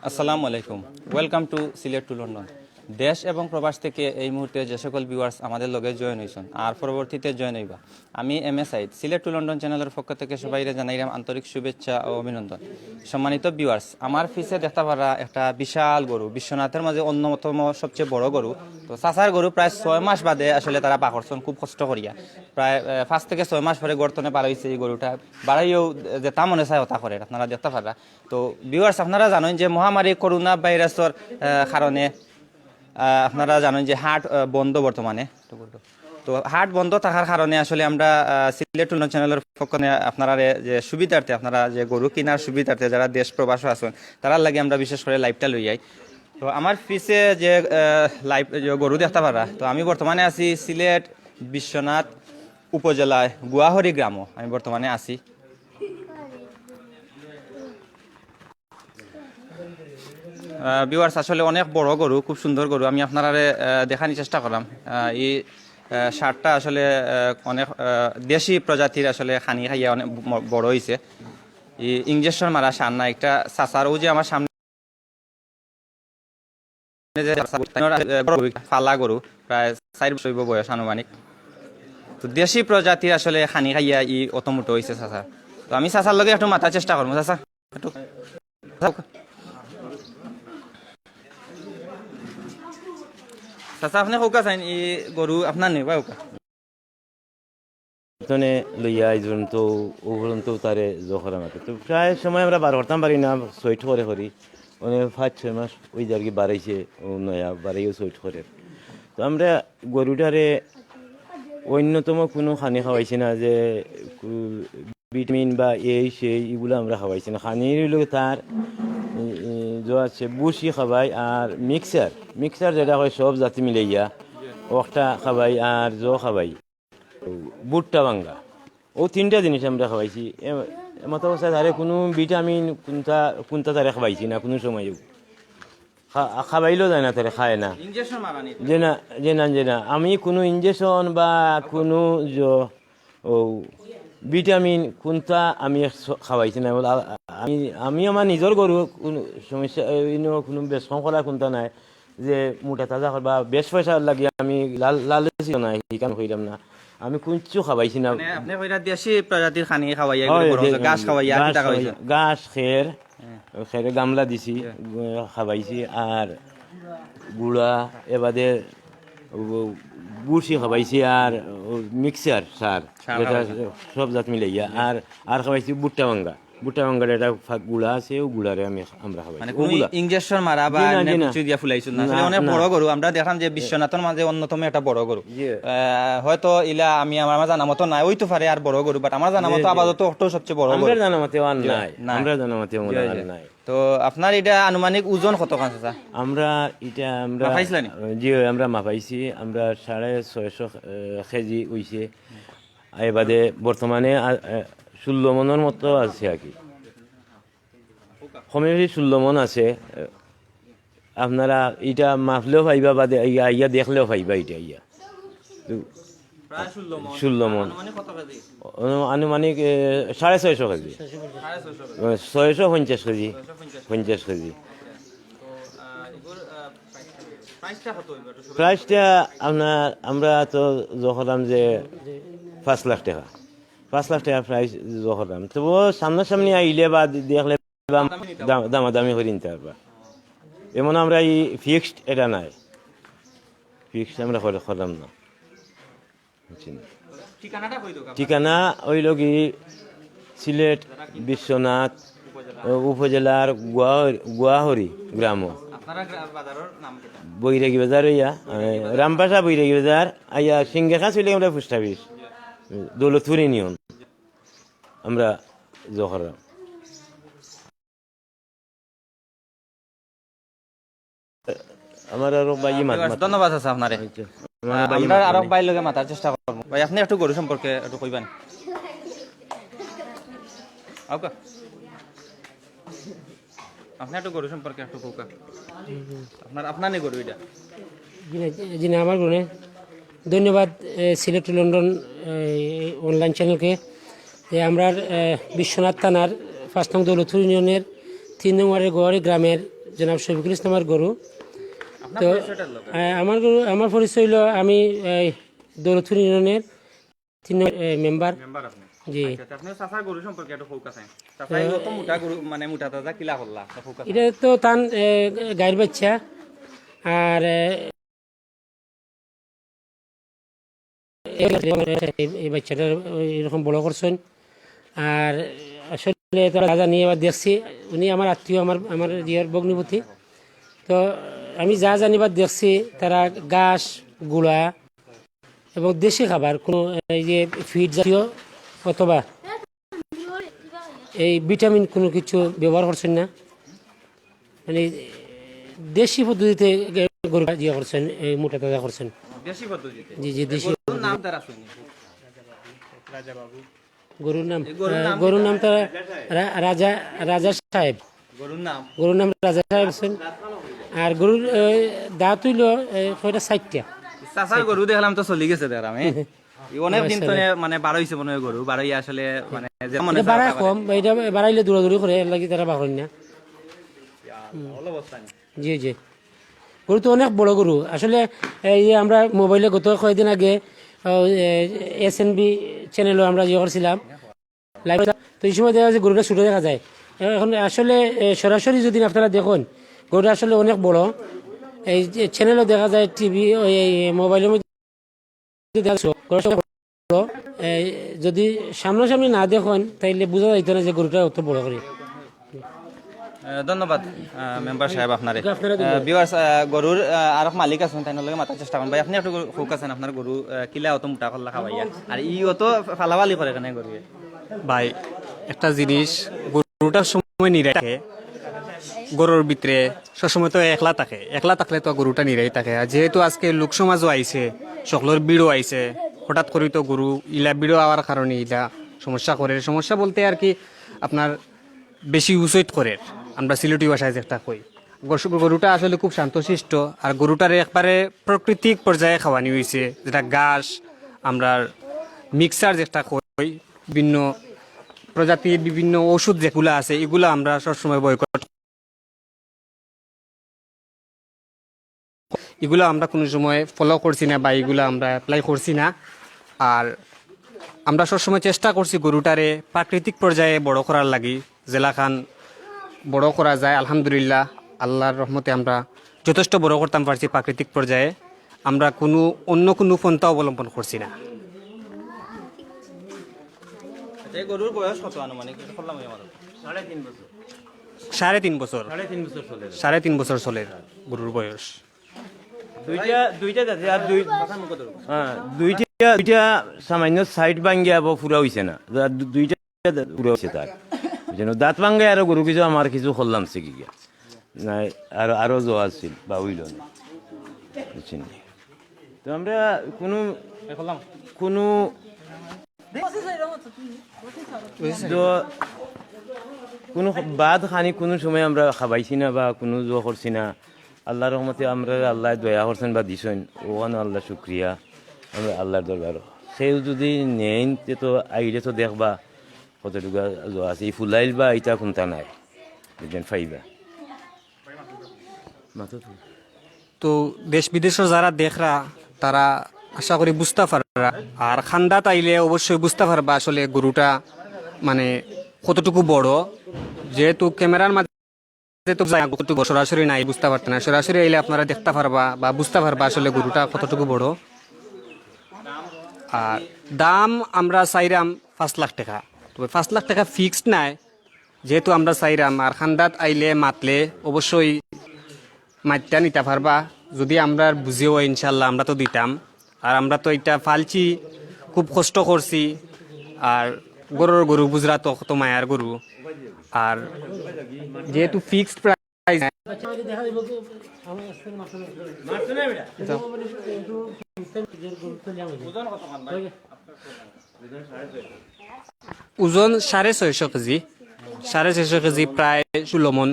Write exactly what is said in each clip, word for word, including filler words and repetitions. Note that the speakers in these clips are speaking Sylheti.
আসসালামু আলাইকুম। Welcome to Sylhet to London. দেশ এবং প্রবাস থেকে এই মুহূর্তে যে সকল ভিউয়ার্স আমাদের লগে জয়েন হইছেন আর পরবর্তীতে জয়েন হইবা, আমি M A Saeed, Sylhet to London চ্যানেলের পক্ষ থেকে সবাইরে জানাইলাম আন্তরিক শুভেচ্ছা ও অভিনন্দন। সম্মানিত ভিউয়ার্স, আমার পিছে দেখতা পাররা একটা বিশাল গরু, বিশ্বনাথের মাঝে অন্যতম সবচেয়ে বড় গরু। তো চাচার গরু প্রায় ছয় মাস বাদে আসলে তারা বার করছইন, খুব কষ্ট করিয়া। প্রায়, আহ, পাঁচ থেকে ছয় মাস পরে গর্ত থনে বার হইছে এই গরুটা। বাড়াইও যেতা মনে চায় ওতা করে, আপনারা দেখতা পাররা। তো ভিউয়ার্স, আপনারা জানেন যে মহামারী করোনা ভাইরাসের, আহ, কারণে, আহ, আপনারা জানেন যে হাট, আহ, বন্ধ বর্তমানে। তো হাট বন্ধ থাকার কারণে আসলে আমরা, আহ, সিলেট টু লন্ডন চ্যানেলের পক্ষ থেকে আপনারা যে সুবিধার্থে, আপনারা যে গরু কিনার সুবিধার্থে যারা দেশ প্রবাসে আছেন, তারার লাগি আমরা বিশেষ করে লাইভটা লই আই। তো আমার পিছে যে, আহ, লাইভ, যে গরু দেখতা পাররা, তো আমি বর্তমানে আছি সিলেট বিশ্বনাথ উপজেলায় গুয়াহরি গ্রামও আমি বর্তমানে আছি। আহ, ভিউয়ার্স, আসলে অনেক বড় গরু, খুব সুন্দর গরু। আমি আপনারারে, আহ, দেখানির চেষ্টা করলাম। আহ, এই, আহ, ষাঁড়টা আসলে, আহ, অনেক, আহ, দেশি প্রজাতির আসলে খানি খাইয়া অনেক ব-, বড় হইছে। এই ইঞ্জেকশন মারা ষাঁড় না, একটা চাচার, ও যে আমার সামনে যে, আহ, বড় গরু, ফালা গরু, প্রায় চার বছর হইব বয়স আনুমানিক। তো দেশি প্রজাতির আসলে খানি খাইয়া ই অত মোটো হইছে চাচা। তো আমি চাচার লগে একটু মাতার চেষ্টা করবো, চাচা। একটু। চাচা, আপনি কউক্কা চাইন, ই গরু আপনার নি বা কউক্কা? তনে লইয়া আইজ পর্যন্ত, ও পর্যন্ত তারে জখরা মাতে। তো প্রায় সময় আমরা বার করতাম পারি না, সইট করে করি। মানে পাঁচ ছয় মাস ওই যে আর কি বাড়াইছে, ও নয়া বাড়াইও সইট করে। তো আমরা গরুটারে অন্যতম কোনো খানি খাওয়াইছি না, যে কু-, ভিটামিন বা এই সেই এগুলো আমরা খাওয়াইছি না। খানি হইল তার, এ, এ, যে আছে, বুসি খাবাই আর মিক্সার, মিক্সার যেটা হয় সব জাতি মিলাইয়া, ওটা খাবাই আর জো খাবাই, ভুট্টা ভাঙ্গা, ও তিনটা জিনিস আমরা খাওয়াইছি। এ-, এমত অবস্থায় তারে কোনো ভিটামিন কোনটা, কোনটা তারে খাওয়াইছি না কোনো সময়ও। খা-, খাবাইলেও যায় না, তারে খায় না। ইঞ্জেকশন মারানি। যে না, যে না, যে না, আমি কোনো ইঞ্জেকশন বা কোনো জ-, ও ভিটামিন কোনটা আমি স-, খাওয়াইছি না। বলে, আ-, আমি, আমি আমার নিজের গরু কোনো সমস্যা, এই নিয়ে কোনো বেশ কম করা কোনটা নাই, যে মোটা তাজা করবা, বেশ পয়সা লাগে, আমি লাল-, লালচি না, এই কাম কইলাম না। আমি কুঞ্চু খাবাইছি না। মানে, আপনি কইরা দেশি প্রজাতির খানি খাওয়াইয়া, হয়, এগুলো বড় দে-, হচ্ছে, ঘাস খাওয়াইয়া, আর ঘাস কিতা খাওয়াইছে? খাওয়াই-, ঘাস খের, হ্যাঁ। খেরে গামলা দিছি, হ্যাঁ। খাবাইছি, আর গুড়া, এবাদে ও-, বুসি খাবাইছি, আর ও মিক্সার সার, সার যেটা খাবাইছি। সব জাত মিলাইয়া, হ্যাঁ। আর, আর খাবাইছি ভুট্টা ভাঙ্গা। ভুট্টা ভাঙ্গার একটা ফা-, গুড়া আছে, ও গুড়ারে আমি, আমরা খাবাইছি। মানে, ও কোনো গুড়া। ইঞ্জেকশন মারা বা জি না, এমনি জি না। কিছু দিয়া ফুলাইছো না? আসলে না, অনেক না। বড় গরু, আমরা দেখলাম যে বিশ্বনাথের মাঝে অন্যতম একটা বড় গরু। জি। আহ, হয়তো ইলা আমি, আমার জানা মতো নাই, ওই তো পারে আর বড় গরু, but আমার জানা জি, মতো জি। আপাতত ওটাও সবচেয়ে বড় আমরা গরু। জানা মতে আর জি, নাই। নাই। আমরা জানা মতে মনে জি, হয় জি। নাই। তো আপনার এটা আনুমানিক ওজন কত খান, চাচা? আমরা এটা আমরা মাপাইছিলা নি? জি, আমরা মাপাইছি। আমরা সাড়ে ছয়শো, আহ, কেজি হইছে। এবাদে বর্তমানে, আ, আ, ষোলো মনের মতো আছে আর কি। কমে বেশি ষোলো মন আছে। আপনারা এটা মাপলেও পাইবা, বাদে আইয়া, আইয়া দেখলেও পাইবা এটা আইয়া। তো প্রায় ষোলো মন। ষোলো মন। আনুমানিক কত কেজি? অনু-, আনুমানিক, এ, সাড়ে ছয়শো কেজি। সাড়ে ছয়শো কেজি। এ, ছয়শো পঞ্চাশ কেজি। ছয়শো পঞ্চাশ। পঞ্চাশ কেজি। তো, আহ, এগুর, আহ, প্রাইসটা কত হইব? একটু সবাই প্রাইসটা আপনার, আমরা তো জোর করলাম যে পাঁচ লাখ টাকা। পাঁচ লাখ টাকা প্রাইস জোর করলাম। তবুও সামনাসামনি আইলে বা দেখলে দাম, দাম, দামাদামি করে নিতে পারবা। এমন আমরা এই ফিক্সড এটা নাই, ফিক্সড আমরা করে করলাম না, বুঝছেন? ঠিকানাটা কই দোকান? ঠিকানা হইল কি সিলেট বিশ্বনাথ উপজেলার গুয়া-, গুয়াহরি গ্রাম। আপনারা গ্রা-, বাজারের নাম কিতা? বৈরাগী বাজার হইয়া, এ, রামপাশা বৈরাগী বাজার, আইয়া সিংহেখা চলে আমরা পোস্ট অফিস, দৌলতপুর ইউনিয়ন। আমরা জোহর। আমার আরো ভাই মাত, মাত। ধন্যবাদ আছে আপনারে। আচ্ছা। আমার আহ, ভাই আমরা মাত আরো মানে। ভাইর লগে মাতার চেষ্টা করবো। ভাই, আপনি একটু গরু সম্পর্কে একটু কইবেন? আউকা। আপনি একটু গরু সম্পর্কে একটু কউকা। আপনার, আপনার নি গরু এটা? জি না, জি না, আমার গরু নেই। ধন্যবাদ, এ, সিলেট টু লন্ডন, এ, অনলাইন চ্যানেলকে। যে আমরার, এ, বিশ্বনাথ থানার পাঁচ নং দৌলতপুর ইউনিয়নের তিন নম্বরের গোয়ারি গ্রামের জনাব শফিকুল ইসলামের গরু। আপনার তো পরিচয়টা লোক। আহ, আমার গরু, আমার পরিচয় হইলো আমি এই দৌলতপুর ইউনিয়নের তিন নম্বর, আহ, মেম্বার। মেম্বার আপনি? জি। আচ্ছা, আচ্ছা, আপনি চাচার গরু সম্পর্কে একটু ফোকাস আইন। চাচা, এই অত মোটা গরু, মানে মোটা তাজা কিলা করলা? ফোকাস এটা তো তান, আহ, গাইর বাচ্চা। আর, আহ, এই, এই বাচ্চাটা এরকম বড় করছেন। আর আসলে তারা যা জানি এবার দেখছি, উনি আমার আত্মীয়, আমার, আমার ইয়ার ভগ্নিপতি। তো আমি যা জানি বা দেখছি, তারা ঘাস, গুঁড়া এবং দেশি খাবার, কোনো এই যে ফিড জাতীয় অথবা এই ভিটামিন কোনো কিছু ব্যবহার করছেন না। মানে দেশি পদ্ধতিতে গরু ইয়ে করছেন, এই মোটা তাজা করছেন। দেশি পদ্ধতিতে? জি, জি, দেশি গরুর নাম পদ্ধতিতে। তারা শুনি। গরুর নাম, এই গরুর আহ, নাম গরুর কি? নাম তো রা-, রাজা, রাজা সাহেব। গরুর নাম? গরুর নাম রাজা সাহেব হোসেন। আর গরুর, আহ, দাঁত হইল, আহ, কয়টা? চারটা। চাচার গরু দেখলাম তো চলি গেছে দেখলাম, হ্যাঁ? এই অনেক দিন তো অবশ্যই। মানে বারো হইছে মনে হয় গরু, বারো হইয়া আসলে মানে যেমন মনে এটা হয় বাড়ায় চাচা কম, এটা বাড়াইলে দৌড়াদৌড়ি করে, এর লাগি তারা বাড়ায় না। ভালো অবস্থা নেই। জি, জি। গরু তো অনেক বড় গরু। আসলে এই যে আমরা মোবাইলে গত কয়েকদিন আগে, আহ, এ, এসএনবি চ্যানেলও আমরা ইয়ে করছিলাম, লাইভ, তো এই সময় দেখা যায় গরুটা ছোট দেখা যায়। এখন আসলে, এ, সরাসরি যদি আপনারা দেখেন, গরুটা আসলে অনেক বড়। এই যে চ্যানেলও দেখা যায়, টিভি, ওই, এই মোবাইলের মধ্যে দেখা যায় গরুটা বড়। এই যদি সামনাসামনি না দেখেন, তাইলে বোঝা যাইতো না যে গরুটা অত বড় করে। আহ, ধন্যবাদ, আহ, মেম্বার সাহেব আপনারে। ওকে, আপনারা ধন্যবাদ। আহ, ভিউয়ার্স, আহ, গরুর, আহ, আরক মালিক আছেন, তাইনর লগে মাতার চেষ্টা করুন। ভাই, আপনি একটু গরু, ফোকাস আছেন, আপনার গরু, আহ, কিলা অত মোটা করলা খাওয়াইয়া, আর ই অত ফালাফালি করে কেনে গরুয়ে? ভাই, একটা জিনিস, গরুটার সময় নিরাই থাকে, গরুর ভিতরে সবসময় তো একলা থাকে, একলা থাকলে তো গরুটা নিরাই থাকে। আর যেহেতু আজকে লোক সমাজও আইছে, সকলের ভিড়ও আইছে, হঠাৎ করি তো গরু ইলা ভিড়ও আওয়ার কারণে ইলা সমস্যা করে। সমস্যা বলতে আর কি আপনার বেশি উচৈত করে, আমরা সিলেটি ভাষায় যেটা কই। গরু-, গরুটা আসলে খুব শান্তশিষ্ট, আর গরুটারে একবারে প্রাকৃতিক পর্যায়ে খাওয়ানি হইছে, যেটা ঘাস, আমরা মিক্সার যেটা কই, বিভিন্ন প্রজাতির বিভিন্ন ঔষধ যেগুলা আছে, এগুলা আমরা সবসময় বয়কট, এগুলা আমরা কোনো সময় ফলো করছি না বা এগুলা আমরা অ্যাপ্লাই করছি না। আর আমরা সবসময় চেষ্টা করছি গরুটারে প্রাকৃতিক পর্যায়ে বড় করার লাগি, যেলাখান বড় করা যায়। আলহামদুলিল্লাহ, আল্লাহর রহমতে আমরা যথেষ্ট বড় করতাম পারছি প্রাকৃতিক পর্যায়ে। আমরা কোনো অন্য কোনো পন্থা অবলম্বন করছি না। আচ্ছা, এই গরুর বয়স কত আনুমানিক? এটা করলাম ওই আমার। সাড়ে তিন বছর। সাড়ে তিন বছর। সাড়ে তিন বছর চলে। সাড়ে তিন বছর চলে গরুর বয়স। দুইটা, দুইটা জাতি আর দুই, হ্যাঁ, দুইটা, দুইটা সামান্য সাইড ভাঙ্গিয়া আবার পুরা হইছে না। আর দু-, দুইটা পুরা হইছে তার। বুঝছেন? দাঁত ভাঙ্গে আরো গরু কিছু আমার কিছু করলাম শিখি গিয়া। নাই, আরো, আরো জোয়া আছিল, বা হইল না। বুঝছেন? তো আমরা কোনো, কোনো, তো কোনো বাদ খানি কোনো সময় আমরা খাবাইছি না বা কোনো জোয়া করছি না। আল্লাহর রহমতে আমরা আল্লাহ দয়া করছেন বা দিছেন, ওখানে আল্লাহ শুক্রিয়া, আমরা আল্লাহর দরবারও। সেও যদি নেইন, তে তো আইলে তো দেখবা কতটুকু জোয়া আছে। এই ফুলাইল বা এটা কোনটা নাই, বুঝছেন, ফাইবা। মাথা তো তো দেশ বিদেশর যারা দেখরা, তারা আশা করি বুঝতা পাররা। আর খান্দাত আইলে অবশ্যই বুঝতা পারবা আসলে গরুটা মানে কতটুকু বড়। যেহেতু ক্যামেরার মাঝে তো যায় না, কতটুকু সরাসরি নাই, বুঝতা পারতা না। সরাসরি আইলে আপনারা দেখতা পারবা বা বুঝতা পারবা আসলে গরুটা কতটুকু বড়। আর দাম আমরা চাইরাম পাঁচ লাখ টাকা, তবে পাঁচ লাখ টাকা ফিক্সড নাই, যেহেতু আমরা চাইরাম। আর খান্দাত আইলে মাতলে অবশ্যই মাতটা নিতা পারবা, যদি আমরা বুঝিও ইনশাল্লাহ আমরা তো দিতাম। আর আমরা তো এটা ফালছি, খুব কষ্ট করছি। আর গরুর গরু বুঝরা তো কত মায়ার গরু। আর যেহেতু ফিক্সড প্রাইস, ওজন সাড়ে ছয়শো কেজি, সাড়ে ছয়শো কেজি, প্রায় ষোলো মন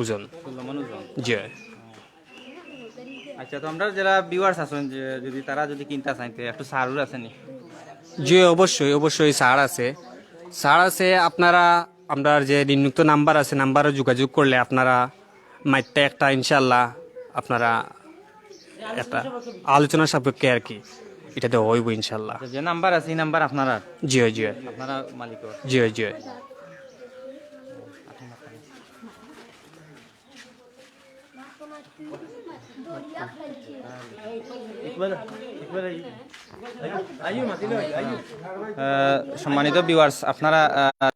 ওজন। ষোলো মন ওজন। জি। আচ্ছা, তো আমরা যারা ভিউয়ার্স আছেন, যে যদি তারা যদি কিনতে চান, তো একটু ছাড় আছে নি? জি, অবশ্যই, অবশ্যই ছাড় আছে। ছাড় আছে, আপনারা আমরা যে নিম্নোক্ত নাম্বার আছে, নাম্বারে যোগাযোগ করলে আপনারা মাইতে একটা ইনশাআল্লাহ আপনারা একটা আলোচনা সাপেক্ষে আর কি, এটা দেওয়া হইব ইনশাআল্লাহ। যে নাম্বার আছে, এই নাম্বার আপনারা? জি অয়, জি অয়। আপনারা মালিক? জি অয়, জি অয়। আহ, সম্মানিত ভিউয়ার্স, আপনারা, আহ,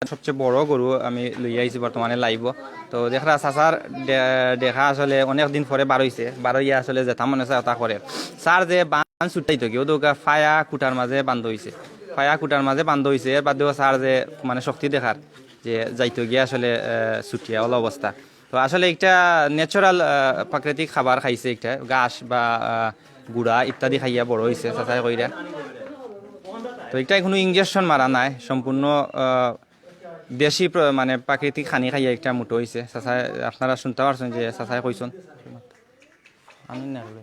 সবচেয়ে বড় গরু আমি লইয়া আইছি বর্তমানে লাইভো। তো দেখরা চাচার দে-, দেখা আসলে অনেক দিন পরে বার অইছে, বার অইয়া আসলে যেটা মনে চায় ওটা করে। চার যে বান ছুটাইতো কি, ও দৌকা ফায়া কুটার মাঝে বান্ধ অইছে, ফায়া কুটার মাঝে বান্ধ অইছে। এর বাদেও চার যে মানে শক্তি দেখার যে যাইতো গিয়া আসলে, আহ, ছুটিয়া অলা অবস্থা। তো আসলে একটা ন্যাচারাল, আহ, প্রাকৃতিক খাবার খাইছে, একটা ঘাস বা, আহ, গুড়া ইত্যাদি খাইয়া বড় অইছে চাচায় কইরা। তো এটা কোনো ইঞ্জেকশন মারা নাই, সম্পূর্ণ, আহ, দেশি প্র-, মানে প্রাকৃতিক খানি খাইয়া একটা মুটো অইছে। চাচায়, আপনারা শুনতা পারছইন যে চাচায় কইছইন। আমি না হলে।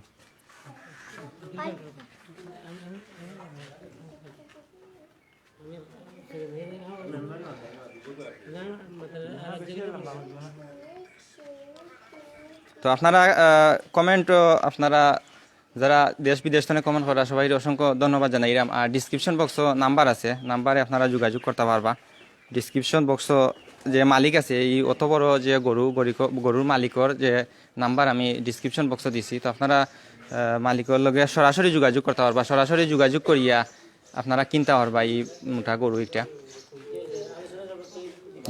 তো আপনারা, আহ, কমেন্ট, আপনারা যারা দেশ বিদেশ থেকে কমেন্ট করা, সবাইরে অসংখ্য ধন্যবাদ জানাইরাম। আর ডিসক্রিপশন বক্সো নাম্বার আছে, নাম্বারে আপনারা যোগাযোগ করতা পারবা। ডিসক্রিপশন বক্সো যে মালিক আছে, এই অত বড় যে গরু, গরিক-, গরুর মালিকর যে নাম্বার আমি ডিসক্রিপশন বক্সো দিছি, তো আপনারা, আহ, মালিকর লগে সরাসরি যোগাযোগ করতা পারবা। সরাসরি যোগাযোগ করিয়া আপনারা কিনতা পারবা এই মোটা গরু একটা।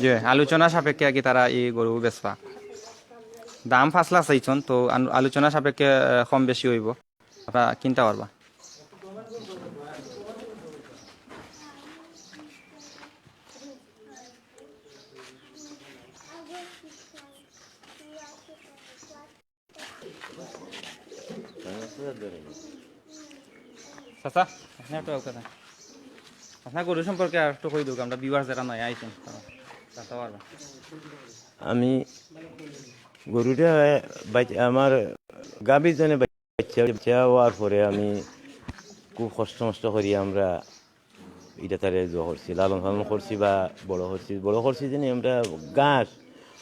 যে আলোচনা সাপেক্ষে আর কি তারা এই গরু বেচবা। দাম পাঁচ লাখ চাইছইন, তো আন-, আলোচনা সাপেক্ষে, আহ, কম বেশি অইবো, আপনারা কিনতা পারবা। চাচা, আপনি একটু আউকা দেন। আপনার গরু সম্পর্কে আর একটু কই দেউক, আমরা ভিউয়ার্স যারা নয়া আইছেন, তারা জানতে পারবা। আমি গরুটা বাইচ-, আমার গাভীর জন্য বাচ্চা, বাচ্চা হওয়ার পরে আমি খুব কষ্ট মষ্ট করি আমরা এটা তারে জো করছি, লালন পালন করছি বা বড় করছি। বড় করছি যে আমরা ঘাস,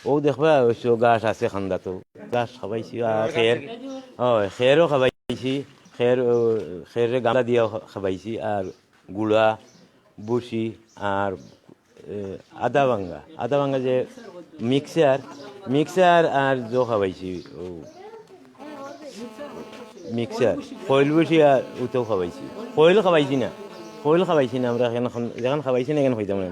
ও দেখবা অবশ্য ঘাস আছে খান্দাত, ঘাস খাবাইছি আর খের, হয়, খেরও খাবাইছি, খের, ও, খেররে গামলা দিয়া খাবাইছি আর গুড়া, ভুসি আর, এ, আদা ভাঙ্গা, আদা ভাঙ্গা যে মিক্সার, মিক্সার আর জো খাবাইছি, ও মিক্সার, খইল ভুসি আর উতাও খাবাইছি। খইল খাবাইছি না, খইল খাবাইছি না আমরা, এখন, এখন, যেখান খাবাইছি না, এখান খাইতাম না।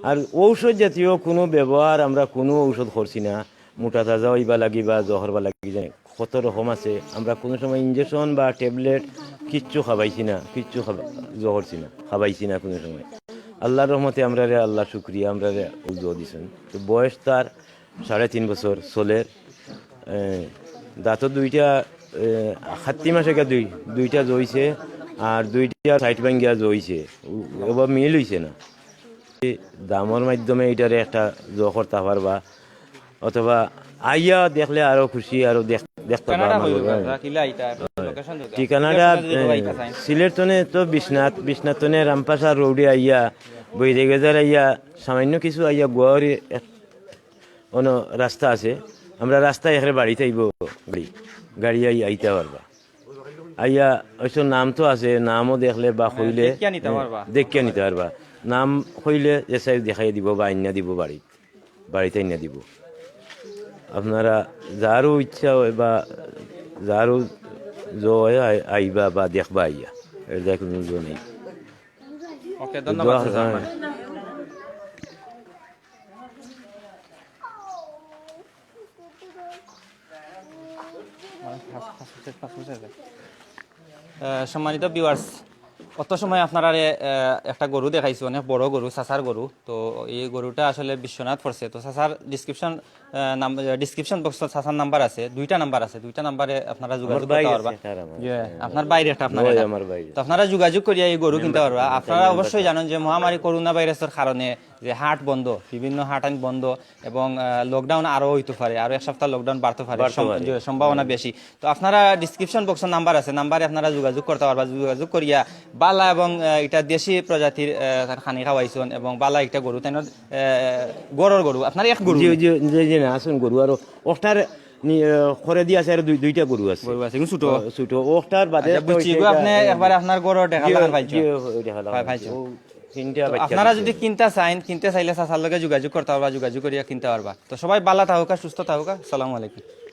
আর ঔষধ জাতীয় কোনো ব্যবহার আমরা কোনো ঔষধ করছি না। মোটা তাজা অইবা লাগি বা জো করবা লাগি জানি কত রকম আছে। আমরা কোনো সময় ইঞ্জেকশন বা ট্যাবলেট কিচ্ছু খাবাইছি না, কিচ্ছু খাবা-, জো করছি না, খাবাইছি না কোনো সময়। আল্লাহর রহমতে আমরারে, আল্লাহ শুক্রিয়া, আমরারে ও জো দিছইন। তো বয়স তার সাড়ে তিন বছর চলের। এ, দাঁতও দুইটা, এ, খাত্তি মাসে গিয়া দুই, দুইটা জইছে, আর দুইটা সাইড ভাঙ্গিয়া জইছে। ও-, ওবা মিল অইছে না। এই দামর মাধ্যমে এটারে একটা জো করতা পারবা, অথবা আইয়া দেখলে আরো খুশি, আরো দেখ-, দেখতা পারবা কানাডা আমার কই গরু। দোকান, রাখিলা এটা, লোকেশন দোকান। ঠিকানাটা, এ, সিলেট তনে তো বিশ্বনাথ, বিশ্বনাথ তনে রামপাশা রোডে আইয়া, বৈরাগীবাজার আইয়া, সামান্য কিছু আইয়া গুয়াহাটি এক অন্য রাস্তা আছে, আমরা রাস্তায় এখানে বাড়িত আইব, গাড়ি, গাড়ি আই-, আইতা পারবা। আইয়া অবশ্য নাম তো আছে, নামও দেখলে বা কইলে, দেখিয়া নিতা পারবা। দেখিয়া নিতা পারবা। নাম কইলে যে সাহেব দেখাই দিব বা আইনা দিব বাড়িত, বাড়িত আইনা দিব। আপনারা যারও ইচ্ছা হয় বা যারও জো হয় আই-, আইবা বা দেখবা আইয়া, এর যায় কোনো জো নেই। ওকে, ধন্যবাদ, দোয়া, চাচা। হ্যাঁ। আহ, সম্মানিত ভিউয়ার্স, অত সময় আপনারারে, আহ, একটা গরু দেখাইছি, অনেক বড় গরু, চাচার গরু। তো এই গরুটা আসলে বিশ্বনাথ পড়ছে। তো চাচার ডিসক্রিপশন, আহ, নাম-, আহ, ডিসক্রিপশন বক্সো চাচার নাম্বার আছে, দুইটা নাম্বার আছে, দুইটা নাম্বারে আপনারা যোগাযোগ করতে পারবা। ইয়ে, আপনার বাইরে একটা, আপনার ওই এটা। আমার বাইরে। তো আপনারা যোগাযোগ করিয়া এই গরু কিনতে পারবা। আপনারা অবশ্যই জানেন যে মহামারী করোনা ভাইরাসের কারণে যে হাট বন্ধ, বিভিন্ন হাট আইন বন্ধ, এবং লকডাউন আরো হইতে পারে, আরো এক সপ্তাহ লকডাউন বাড়তে পারে, বাড়তে সম- পারে। যে সম্ভাবনা বেশি। তো আপনারা ডিসক্রিপশন বক্সর নাম্বার আছে, নাম্বারে আপনারা যোগাযোগ করতে পারবা। যোগাযোগ করিয়া বালা এবং আহ, এটা দেশি প্রজাতির আহ, খানি খাওয়াইছন এবং বালা একটা গরু, তাই না? আহ, গরুর গরু, আপনার এক গরু? জি জি জি জি না, আছইন গরু আরো ওটার নি- আহ, খরে দিয়া আছে আর দুই দুইটা গরু আছে। গরু আছে, কিন্তু ছোট। আহ, ছোট ওটার বাদে আচ্ছা, তো বুঝছি, এটা- এগুলো আপনি এটা- একবারে আপনার গরুর দেখা জি, লাগান পাইছো? জি, ওই দেখা লাগান পাই- পাইছো। ও তিনটা তো বাচ্চা আপনারা দিছে। যদি কিনতে চাইন, কিনতে চাইলে চাচার লগে যোগাযোগ করতে পারবা, যোগাযোগ করিয়া কিনতে পারবা। তো সবাই বালা থাকুকা, সুস্থ থাকুকা, আসসালামু আলাইকুম।